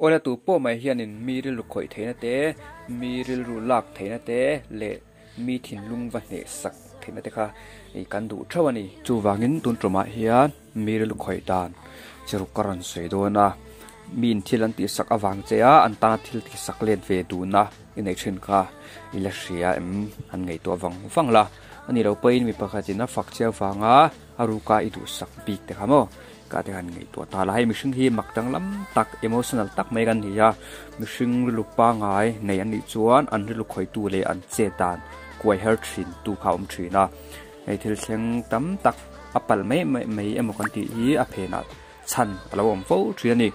Awle tu pawh mai hianin mi rilru khawih theihna te, mi rilru lak theihna te leh mi thinlung va hneh sak theihna te kha kan duh theuh a ni. Chuvangin tun tumah hian mi rilru khawih dan chi ruk ka rawn sawi dawn a, miin thil an tihsak avang che a an tana thil tihsak let ve duhna i neih thin kha i la hria em an ngaihtuah vang vang la. A nih loh pawhin mi pakhatin a fak che avanga a ruka i duhsak bik te kha maw ka te han ngaihtuah ta la. Hei mihring hi mak danglam tak emotional tak mai kan ni a, mihring rilru pangai nei an nih chuan an rilru khawitu leh an chet dan kuai her thin tu kha a awm thin a. Hei thil thleng tam tak a palh mai mai emaw kan tih hi a phenah chhan a lo awm fo thin a ni.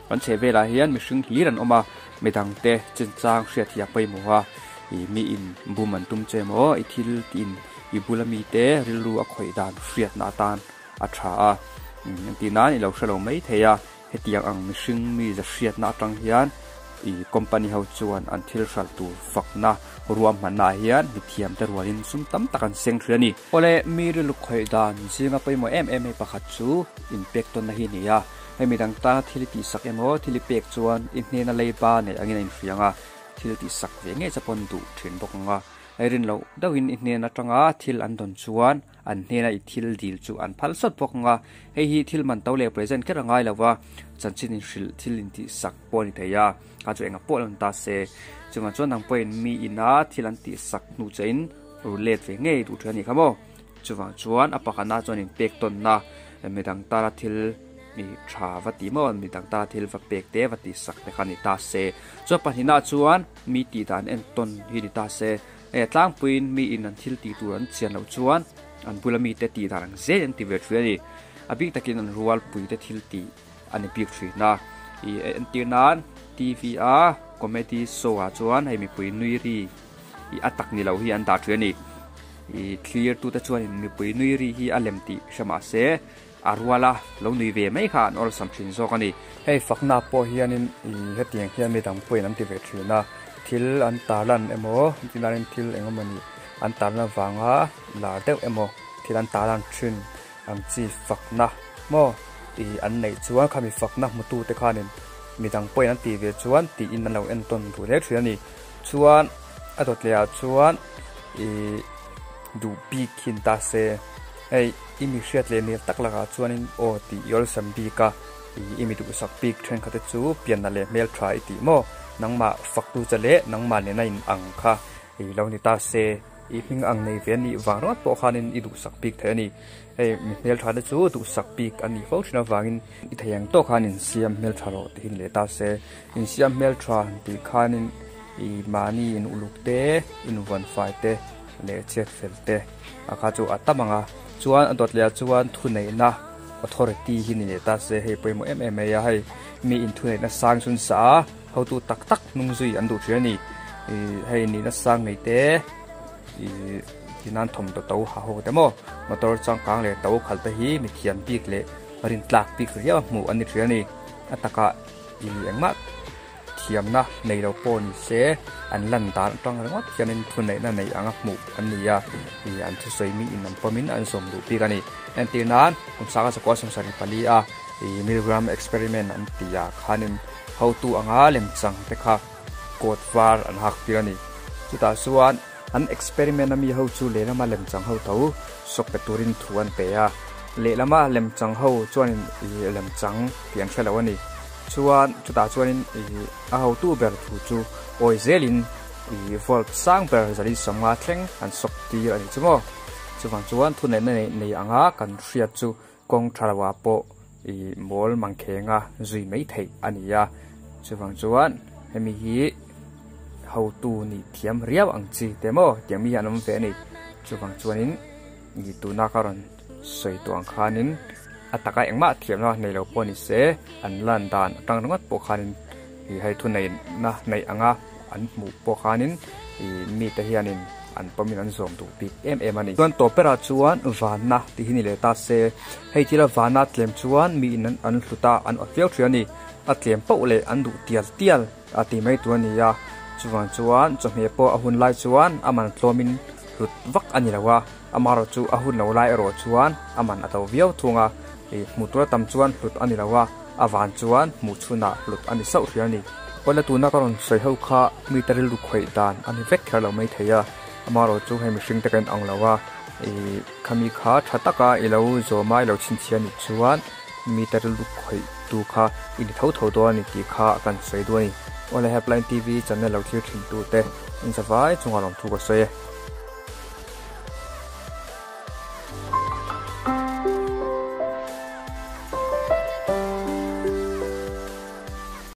Kan chheh velah hian mihring hlir an awm a, midangte chinchang hriat hi a pawimawh a, ih mi in bum an tum che emaw i thil tih in i bula mite rilru a khawih dan hriatna atan a tha a, engtin nan i lo hre lo mai thei a, hetiang ang mihring mi za hriatna atang hian ih company ho chuan an thil hralh tur fakna ruahmanna ah hian mithiam te rualin sum tam tak an seng thin a ni. Awle mi rilru khawih dan zinga pawimawh em em hei pakhat chu inpek tawnna hi a ni a, hei midang tana thil i tihsak emaw thil i pek chuan i hnena leiba neih angin a inhriang a, thil tihsak ve ngei che pawn duh thin bawk ang a, hei rin loh deuhin i hnen atanga thil an dawn chuan an hnena i thil dil chu an phal sawt bawk ang a, hei hi thil man to leh present kher a ngai lo va, chanchin inhrilh thil intihsak pawh a ni thei a, kha chu engah pawh lo ni ta se. Chungah chuan nang pawhin mi ina thil an tihsak hnu chein ru let ve ngei duh thin a nih kha maw? Chuvang chuan a pakhatna chuan inpek tawnna midang tana thil i tha va tih maw midang tana thil va pek te va tihsak te kha ni ta se. Chuan pahnihna chuan mi tih dan entawn hi ni ta se. Hei tlangpuiin mi in an thil tih tur an chian loh chuan an bula mite tih dan ang zel an ti ve thin a ni. A bik takin an rualpuite thil tih a ni bik thin a. Ih entir nan TV a comedy show ah chuan hei mipui nui ri ih a tak ni lo hi an dah thin a ni. Ih thlir tute chuanin mipui nui ri hi a lem tih hre mah se a ruala lo nui ve mai kha an awlsam thin zawk a ni. Hei fakna pawh hianin ih hetiang hian mi dang pawhin an ti ve thin a, thil an tarlan emaw tilain thil eng emawni an tarlan avanga lar deuh emaw thil an tarlan thin ang chi fakna maw ih an neih chuan khami fakna hmutu te khanin mi dang pawhin an tih ve chuan tiin an lo entawn duh hle thin a ni. Chuan a dawt leh ah chuan ih duh bik hi ni ta se hei i mi hriat leh nel tak lakah chuanin aw tih i awlsam bik a ih i mi duhsak bik thenkhat te chu pianna leh hmeltha i tih maw nangmah faktu che leh nangmah nena in ang kha ih lo ni ta se i hming ang nei ve a nih vang ringawt pawh khanin i duhsak bik thei a ni hei mi hmeltha te chu duhsak bik a nih fo thin avangin i thei ang tawk khan insiam hmeltha rawh tih hi ni leh ta se insiam hmeltha tih khanin ih mahni in uluk te invawn fai te. Leh chhiat fel te a kha chu a tam ang a chuan a dawt leh ah chuan thuneihna authority hi ni leh ta se hei pawimawh em em mai a hei mi in thuneihna sang chhun sa a hotu tak tak hnung zui an duh thin a ni ih hei nihna sang nei te ih tinan thawmhnaw to ha ho te maw motor changkang leh to khalh te hi mithiam bik leh rintlak bik riau a hmuh an ni thin a ni a takah ih engmah. Thiamna nei lo pawh ni se, an lan dan atang ringawt hianin thuneihna nei anga hmuh an ni a, ih an thusawi miin an pawmin an zawm duh bik a ni. Entir nan, kum sanga zakua 74 a ih Milgram experiment an tih ah khanin hotu anga lemchang te kha coat var an hak tir a ni. Chutah chuan an experiment a mi ho chu lehlama lemchang ho tho sawk pe turin thu an pe a, lehlama lemchang ho chuanin ih lemchang tih an hre lo a ni. Chuan chutah chuanin ih a hotu ber thu chu awi zelin ih volt sang ber zali sawmnga thleng an sawk tir a ni chu maw. Chuvang chuan thuneihna nei nei anga kan hriat chu kawng tha lo ah pawh ih mawl mangkhenga zui mai theih a ni a. Chuvang chuan hemi hi hotu nih thiam riau ang chi te maw tiang mi hi an awm ve a ni. Chuvang chuanin ih tuna ka rawn sawi tawh ang khanin a taka engmah thiamna nei lo pawh ni se an lan dan atang ringawt pawh khanin ih hei thu neihna neih anga an hmuh pawh khanin ih mite hianin an pawmin an zawm duh bik em em a ni. Chuan tawp berah chuan vanna tih hi ni leh ta se hei thila vanna tlem chuan miin an hlut a an awt viau thin a ni a tlem pauh leh an duh tial tial a ti mai tur a ni a chuvang chuan chawhmeh pawh a hun lai chuan a man tlawmin hlut vak a ni lo a. Amaherawhchu a hun lo lai erawh chuan a man a to viau thung a, Ih hmuh tur a tam chuan hlut a ni lo a, a van chuan hmuh chhunah hlut a ni sauh hria a ni. Awle tuna ka rawn sawi ho kha mite rilru khawih dan a ni vek kher lo mai thei a, amaherawh chu hei mihring te ka inang lo a, ih khami kha tha taka i lo zawm a i lo chhinchhiah a nih chuan mite rilru khawih tu kha i ni tho tho dawn a ni tih kha kan sawi duh a ni. Awle Helpline TV channel lo thlir thin tute in zavai chungah lawmthu ka sawi e.